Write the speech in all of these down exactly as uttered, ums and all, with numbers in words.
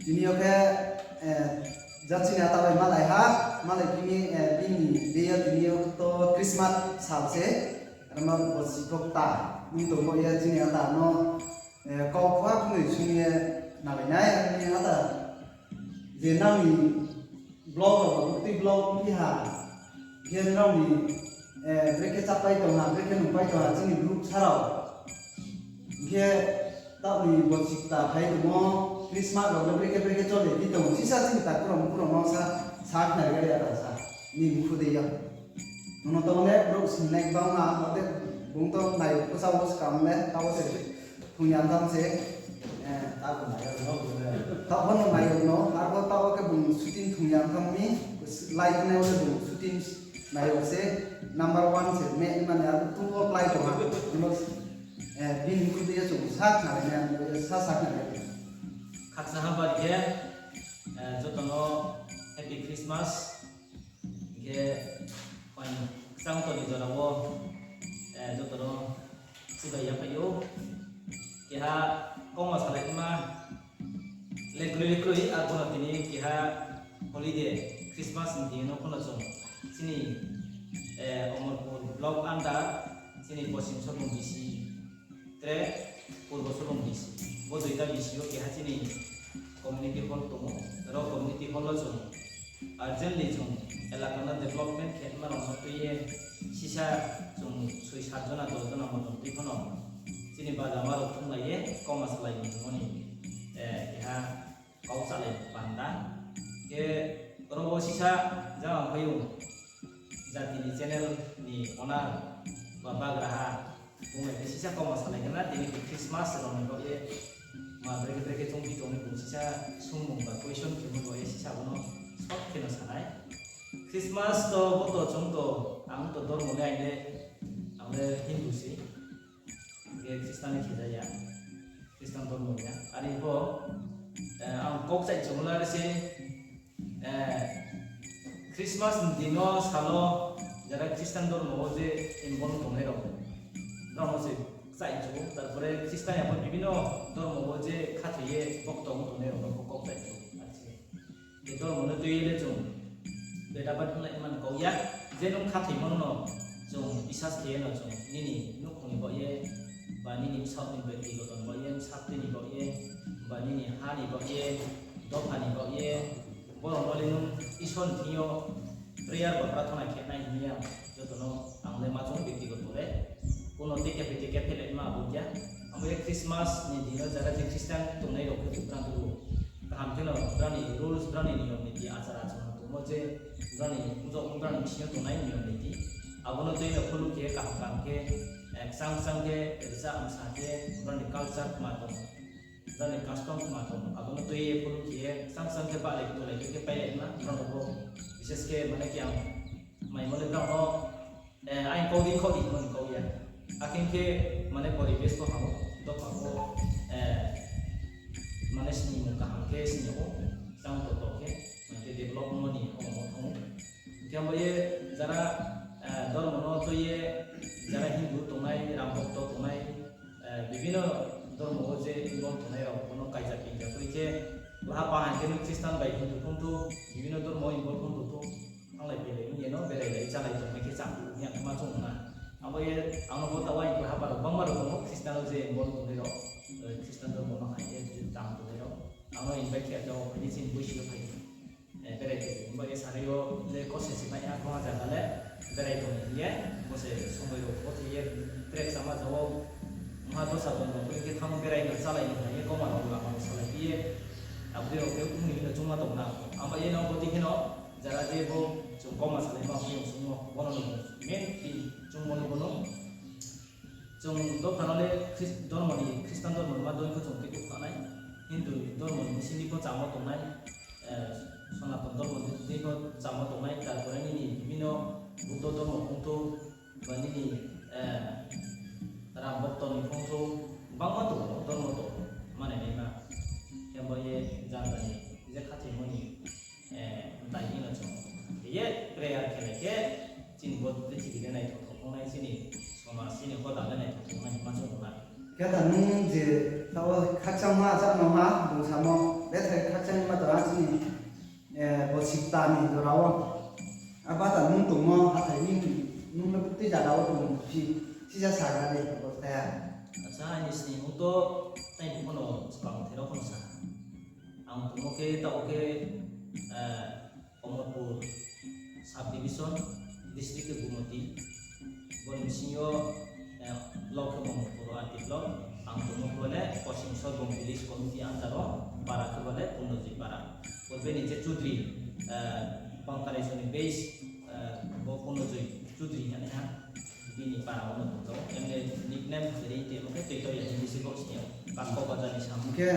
Tini yo khe, eh, ja chini ata bai malai ha, malai phini, eh, bini dei yo tini yo to Christmas sal se, rama bo si kok ta, nung tongbo ye chini ata no, eh, kau kha phunui sung ye nalai nai, ani ata, je nang ni blog rao, tei blog ong phi ha, je nrao ni, eh, brekhe chápai tong ha, brekhe nungpai tong ha, chini brouh sa rao. Hing khe taoh ni bo chikta phai tongmo, Christmas rao le brekhe brekhe chole di tong, sisa chini takhu rao mkhu rao no sa, sa khnari gari ya sa, ni mkhu dei ya. Nono to onek brouh sinai bangma, onek bung to nai bsa wo skam le, taoh se thungya tham se, eh, taoh bo no nai no, arbo taoh khe bung shooting thungya tham mi, lai thanai wo le bung shooting nai se, number one se, me mani arbo tu wo play tong ha, eh, bini mkhu dei ya chung sa khnari nai, sa sa khnari. Khaksa ha bar khe, eh, joto no Happy Christmas. Hing khe, phaing kchang toni jora wo, eh, joto no chibai ya phai ou. Keha kauma salai ma le kroi le kroi, arbo no tini keha holiday, Christmas ni din no pho no chung chini, eh, Omorpur block under, chini Poschim Sorbong B C, tre Purbo Sorbong B C. Bo duita B C o keha chini community hall tongo. Ro community hall o chung urgently chung elaka no development khe ma rao no tui ye sisa chung soi sat jona, dos jona moto tui pho no chini bajama rao thunglai ye kauma salai ni hingmo ni, eh, keha kau chalai panda. Khe ro bo sisa jang ang phaiyong jati ni channel ni owner ba bagraha, bung bai khe sisa kauma salai khe na, tini Christmas rao ni baoh ye ma brekhe brekhe chung phi tong ni bung sisa sungmung ba question khemo baoh ye sisa bo no short khe no sanai. Christmas to bo to chung to, ang to dormo le aing le, ang le Hindu se. Hingkhe Christian ni khe ja ya, Christian dormo ya. Are pho, eh, ang kok chai chung la se, eh, Christmas ni din no salo jara Christian dormo o je involve tongnai rao, brao no se chai chung, tarpore Christian ya pho bibhinno dormo o je khathoi ye bokto ong tongnai rao no pho kok chai chung. Are se. Be dormo no tui ye le chung beda ba thunglai man kau ya, je nung khathoimo no chung bisas khe ye no chung nini nouhkhong ni baoh ye, ba nini bsaoh ni bektigoto ni baoh ye, bsaktui ni baoh ye, ba nini ha ni baoh ye, dopha ni baoh ye, borok no le nung Isor ni thing yo prayer ba prarthana khe nai hing ye ang joto no ang le ma chung bektigoto le. Kuno tei kephi tei kephi lai ma abo ya. Abo ye Christmas ni din no jara je Christian tongnai rao khe bukrang tubu. Kaham khe no brao ni rules, brao ni niyom niti, achar achar no tongmo je brao ni bujok brao ni bising yo tongnai niyom niti. Abo no tui no phuluk khe kaham kaham khe, eh, kchang kchang khe risa msa khe brao ni culture kma tong, brao ni custom kma tong. Abo no tui ye phuluk khe kchang kchang khe bahlai tulai khe pailai ma brao no bo. Bishes khe mane khe ang maimo le brao no Eh, aini kau di khaoh di hingmo ni kau ya. Akhe khe mane poribesh pho hamo, dopha pho, eh, mane snimung kaham khe sni ou, tang to to khe, mane khe develop mo ni hamo thango. Hingkhe abo ye jara, eh, dormo no tui ye, jara Hindu tongnai, Ram bhokto tongnai, eh, bibhinno dormo o je involve tongnai rao, bono kaija kinja kri khe, laha pa hai khe no Christian bai Hindu phung thu, bibhinno dormo involve phung thu, thanglai phailai ong ye no berai lai chálai tongmai khe chang ya ma chung na. Abo ye ang no bo ta uaing khe haba rao bangma rao tongo, Christian o je involve tongnai rao, eh, Christian dormo no hai ye je tang tongnai rao. Ang no invite khe jao phai di chini boisi yo phai di. Eh, berai khe, himba ye sari yo le kose si mai ya, khoma jaga le berai tong ye, bo se somoi rao bo thai ye, trek sama jao, mha dosa tong rao khe thang berai no chálai no hai ye, koma rao lama rao salai phi ye, abo dei rao khe ong ni hino chungma tong na. Abo ye no bo dei khe no, Jara je bo chung kauma salai ma phaiyong sungmo, bono no main thing chungmo ni bono. Chung dopha no le Christ-, dormo ni, Christian dormo ni ma doi pho chung tei khe phanai, Hindu dormo ni sini pho chamo tongnai, eh, Sonaton dormo ni pho chamo tongnai, tarpore nini bibhinno Buddho dormo phung thu, ba nini, eh, Ram bhokto ni phung thu, bangma tongo, dormo tongo, mane naima. Khe bo ye jang jani, je khathoimo ni, eh, dai hino chung. Ye prayer khe lai khe, chini bo prithibi le naithok thok tongnai, chini somaj, chini hoda le naithok tongnai hima chung nai. Khe da nung je tao khakchangma achak no ha, bung samo, bethai khakchang Ani jora wo. Aba ta nung tongmo hathái ni nung no tei jara wo tong si, sisa sagra de, abo kaya. Acha, aini sningmung to tei buphano chwla mthai rok phano sa. Ang tongmo khe taoh khe, eh, Omorpur subdivision, district khe Gumoti. Boni bisingo, eh, block khe Omorpur R D block. Ang tongmo khe bole Kosim Sorbong village committee under o, para khe bole Purnojoi para. Bo bini je Chudri, eh, Bangkaleiswrni base, eh, bo Purnojoi Chudri hinwi ha. Bini para o no tongjago. Emne nickname khe ri tongmo khe Toito ya Hindi se bo sini. Bakho Bazar ni samung. Hwnkhe,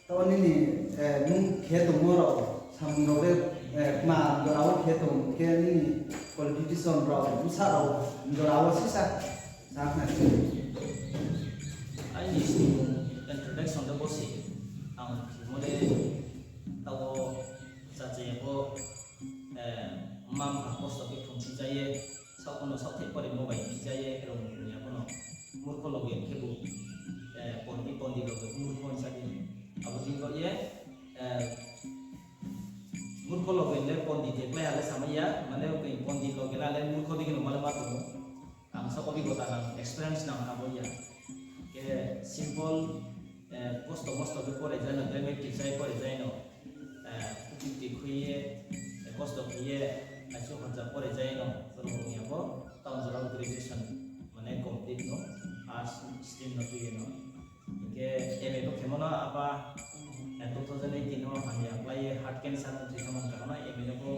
to nini, eh, nung khe tongmo rok, samung rok le, eh, kma jora o khe tong khe nini qualification rok, bwsa rok jora o sisa sa khna se. Aini sningmung introduction de bo se. Ang khimo le tao chacha ya bo, eh, mma mpha kosto khe thungsi ja ye, saoh phano saoh thai pore mobile phi ja ye, rong ya phano murkho loge khe bo, eh, pondi pondi loge murkho hinsa di. Abo din bo ye, eh, murkho loge le pondi de klai ha le samai ya, mane pondi loge la le murkho digi no male ma tongo. Ang sa obigota nang, experience nang abo ya. Khe simple, eh, kosto mosto khe pore jai no, grammatic jai pore jai no, eh, khuti khuti khui ye, eh, kosto khui ye, aichu honja pore jai no, borok ni abo, town jora graduation, mane complete no, arts stream no twi ye no. Hingkhe M A bo khemo no apa, eh, two thousand eighteen no hamya apply ye heart cancer no thwi thangmani karon no M A no bo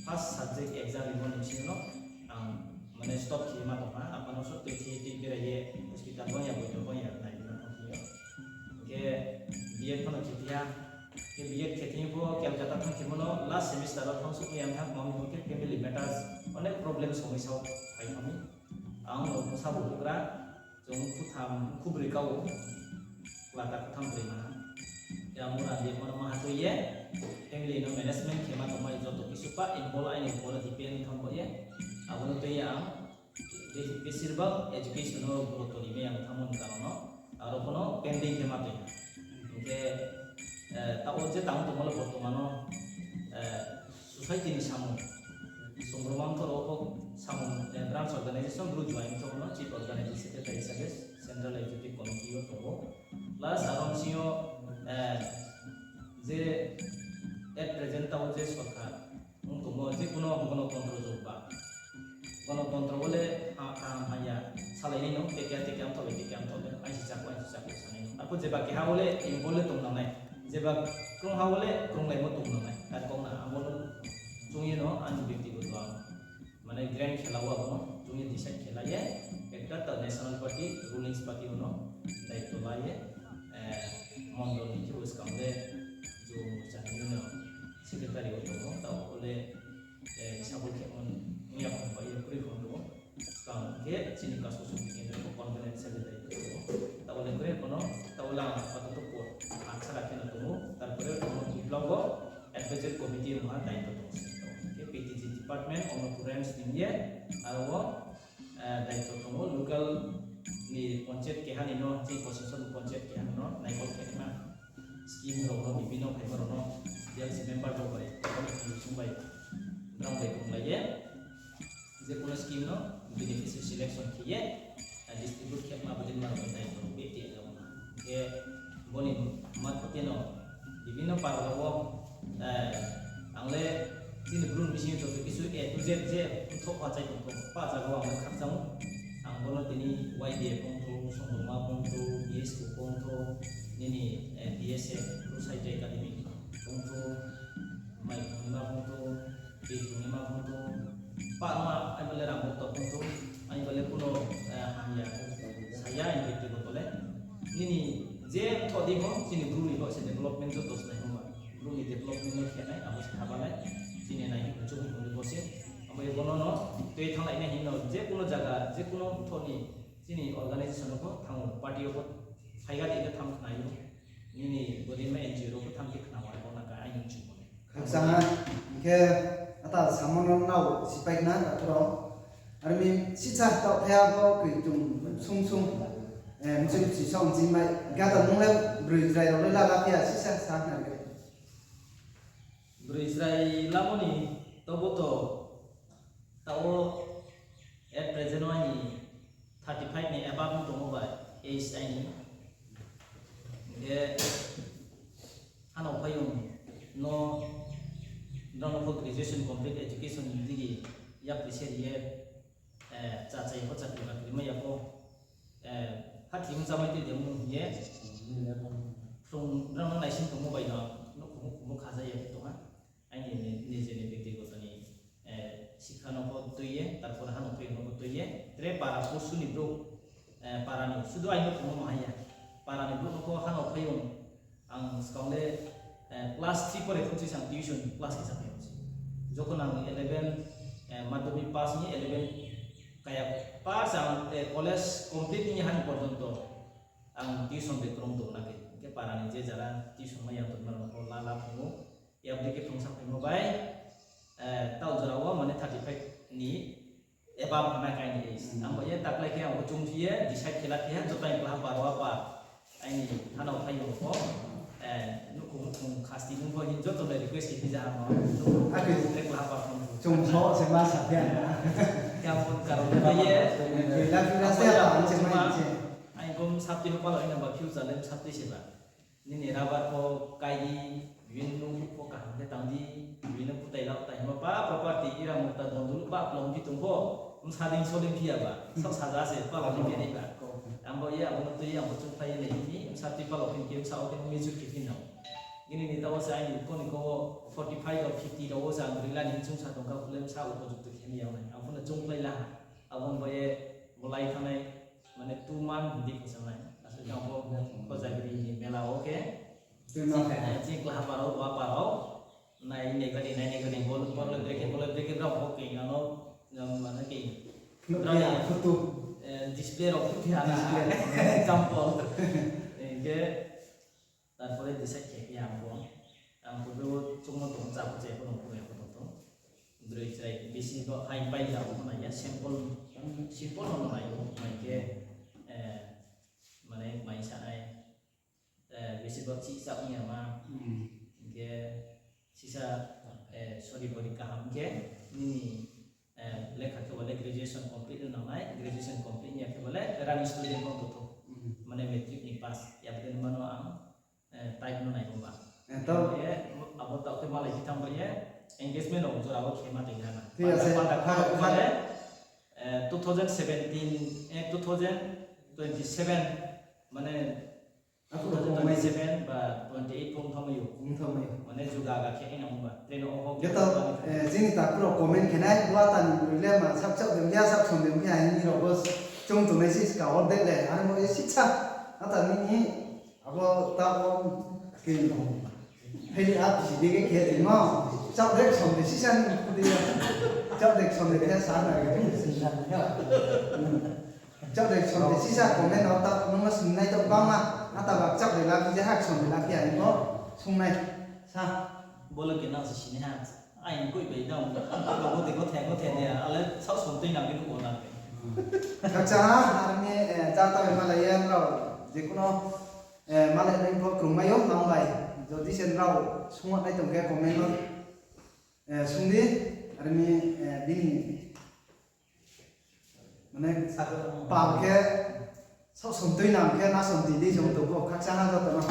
first subject exam rimo ni bisingo no ang mane stop khe ma tongha, apa no sot twi khe twi berai ye hospital bangya boito bangya nai rima thang thwi yo. Hingkhe B Ed phano khe thia, khe B Ed khe thing pho Calcutta thang khemo no last semester o thang sukmai yang thang mami hingkhe family matters onek problem somoi sao phai thangmi. Ang no bwsa bo bugra, Chung khutham, khubrwi ka o, klata khutham brwi mana. Khe ang mura di mono maha twi ye, family no management khe ma tongmani joto kisu pa involve aini upor o depend thang bo ye. Abo no twi ye ang be-, besirbhag education o guruto rimai ang thangmani karon no, aro kono pending khe ma twi. Hingkhe, eh, tao je tang tongmo le bortomano, eh, Society ni samung, Songromang thoro kok samung, eh, branch organization, Bru Joint thoro no chief organizing secretary hisabe Central Executive Committee o tongo. Plus aro bisingo, eh, je at present tao je sorkar, wng tongmo je kuno gonotontro jogba. Gonotontro bole ha-, kaham hamya salainai no, teke teke amthobe, teke amthobe, aisi chakbo, aisi chakbo sanai no. Arphuh jeba keha bole, tini bole tong nangnai. Jeba krungha bole krunglaimo tong nangnai. Ar kok na, abo no chungye no, ani byaktigoto ang. Mane grand khela o abo no, chungye decide khela ye, ekta ta national party, ruling party o no, daityo la ye, eh, mondol ni khe bo skang le, jo chani no, secretary o tongo, ta bole, eh, sabul khe mon, muya kong bai ye kroi kong tongo. Skang khe chini kaso song khe ko convener secretary ko. Tabole kore kono, tabole ang apato to ko aksara khe no tongo. Tarpore kono biplab bo advisory committee wngha daityo tongo. Khe P T G department, ono kurang sini ye, aro, eh, daityo tongo local ni panchayat keha ni no, chini position panchayat keha ni no, naikol khe ma. Scheme rok no, bibhinno phaima rok no, D L C member rok bai, abo ni sung bai, brang bai tonglai ye, je kono scheme no beneficiary selection khe ye, eh, distribute khe ma, bodei ma rok bai tong be ti rok na. Khe boni marphote no, bibhinno para rok o, eh, ang le chini Bru ni bisingo joto kisu A to Z je mthoh pachai tong thou, pa jaga o ang le khakchang ou. Ang bono tini Y D A pongthou, Songrongma pongthou, B S K pongthou, nini, eh, B S F, Bru Sahitya Academy pongthou, mai pongma pongthou, twi pongma pongthou, pa no ai bole rang bokto pongthou, ai bole kuno, eh, hamya saya, ai bole twi bole. Nini je mthoh di bo, chini Bru ni bo se development joto se nai homa. Bru ni development no khe nai, abo se haba nai, chini nai, chung ni bo se. Abo ye bono no, twi thanglai nai hino, je kuno jaga, je kuno mthoh ni, chini organization no pho thango, party o pho, phaiga di khe tham khnai o. Nini bodei ma N G O rok pho tham khe khna wai bo na ka, ai nung chung bo. Khakchang ha, hingkhe ata samo no nao sipai khna, ta khorang. Armi sisa tao thaya bo kri chung sung sung. Eh, mchim si song si mai. Gata nung le brui jrai rok le lala phiya sisa sa khna khe. Broi chrai lamo ni tobo to tao at present wo aini thirty five ni above tongmo bai age aini. Hing khe hano phaiyong no, brao no pho graduation complete education digi yapri se ri ye, eh, chachai pho chakri bakri mai ya pho, eh, hathi mung chamai tui de mung hing ye, phrung brao no naising tongmo bai no, no khumu khumu khaja ya tong ha. Aini ni, nije ni bektigoto ni, eh, sikha no pho tui ye, tarpor hano phaiyong no pho tui ye, tre para porsu ni brouh, eh, para ni, sudu aini no khumu no hai ya. Para ni brouh no pho hano phaiyong, ang skang le, eh, class three pore phuchi sang tuition class khe sa phai phuchi. Jokhon ang eleven, eh, madhyamik pass ni eleven kaya pass ang, eh, college complete ni han porjonto ang tuition de krung tong na khe. Hing khe para ni je jara tuition mai yang tongma rao no pho la la phung ou. Yabdi khe phrung sa phaimo bai, eh, tao jora wo mane thirty five ni above hana kaini age. Hmm. Ang bo ye taklai khe ang bo chungphi ye decide khe la khe ha, joto ang klaha par wa pa. Aini hano phaiyong pho, eh, nukhung nukhung khasti nung pho hin joto no request khe phi ja ha mo. Akhe tre klaha par phung. Chung so se ma sa phi ha na. Khe ang phone karo phi ye. Jila jila se ang apa ang se ma se. Ang pho sapti ho palo ina ba future le sapti se ba. Nini rubber pho kai di, bini nung pho kaham khe tang di, bini kutai la kutai hima pa property ira mukta dondul pa plong di tong pho, bsa ding so ding phi ya ba, sok saja se pa log ni khe nai ba. Ang bo ye abo no tui ye ang bo chungphlai ye nai hini, bsa tui pa log ni khe bsa o khe major khe phi nao. Nini ni tao se aini ko ni ko forty five or fifty rao wo se ang rila ni chungsa tong kha, phuh le bsa upojukto khe ni ya nai. Ang pho no chungphlai la ha, abo bo ye bo lai thanngnai. Mane two month hing di khe sanai. Asol khe ang bo Kojagiri ni mela wo khe. Tui ma khe. Chini klaha parao, wa parao. Nai, nai gari, nai, nai gari, bol, bol, break, bol, break, brao pho khe, ano, mane khe. Brao ya, photo. Eh, display rao photo ya na. Display. Example. Hing khe, Tarpore decide khe phi ang bo, ang bo beo chungmo tong, chá pho chá pho nung pho ya pho tong tong. Broi chrai bisi bo hai pai ja bo nai ya, simple, simple no nai bo, mai khe, eh, mane mai sa nai, eh, bisi bo chih chá ya ma, hmm, hing khe sisa, eh, sorry body kaham khe, nini, eh, lekha khe bo le graduation complete no nang nai, graduation complete ya khe bo le running student no tong thou. Hmm. Mane matric ni pass, ya bo mano ang, Eh, type no nai bo ba. Eh, to. Ye, abo tao khe malai khe thanng bai ye, engagement rao jora wo khe ma tong na. Thik ache. Panda, panda khe, khe, khe, eh, two thousand seventeen, eh, two thousand twenty-seven, mane, ako two thousand twenty-seven ba twenty-eight pho ong thanngmai ou. Ong thanngmai ou. Mane juga ga khe nang ba. Teno oho. Joto, eh, chini takhu rao comment khe nai, bo ata ni broi le ma sak sak de ya, sak som de ya, hini rao bo chung tongnai si ska or de le, ano mo ye sisa. Ata nini Abo ta bo khe no. Hei, ap si de khe khe no. Chak dek som de sisa ni khudi ya. Chak dek som de khe sa na. Chak dek som de sisa comment no ta nung ma sung nai to bang ma. Ata ba chak de la je hak som de la khe ai no. Sung nai. Sa. Bo le khe nang se sini ha. Aini koi bai dam, ang koi bai bo de ko thai ko thai de, ale sao som tui nang khe nuh bo nang khe. Khakchang ha, army, eh, ja ta bai malai ye nrao, je kuno, eh, malai nai pho krungmai ou, nang bai. Jodi se nrao sung nai tong khe comment no, eh, sung di, army, eh, bini Mane, pal khe, sao som tui nang khe, na som tui di jong tong kho, khakchang ha joto no.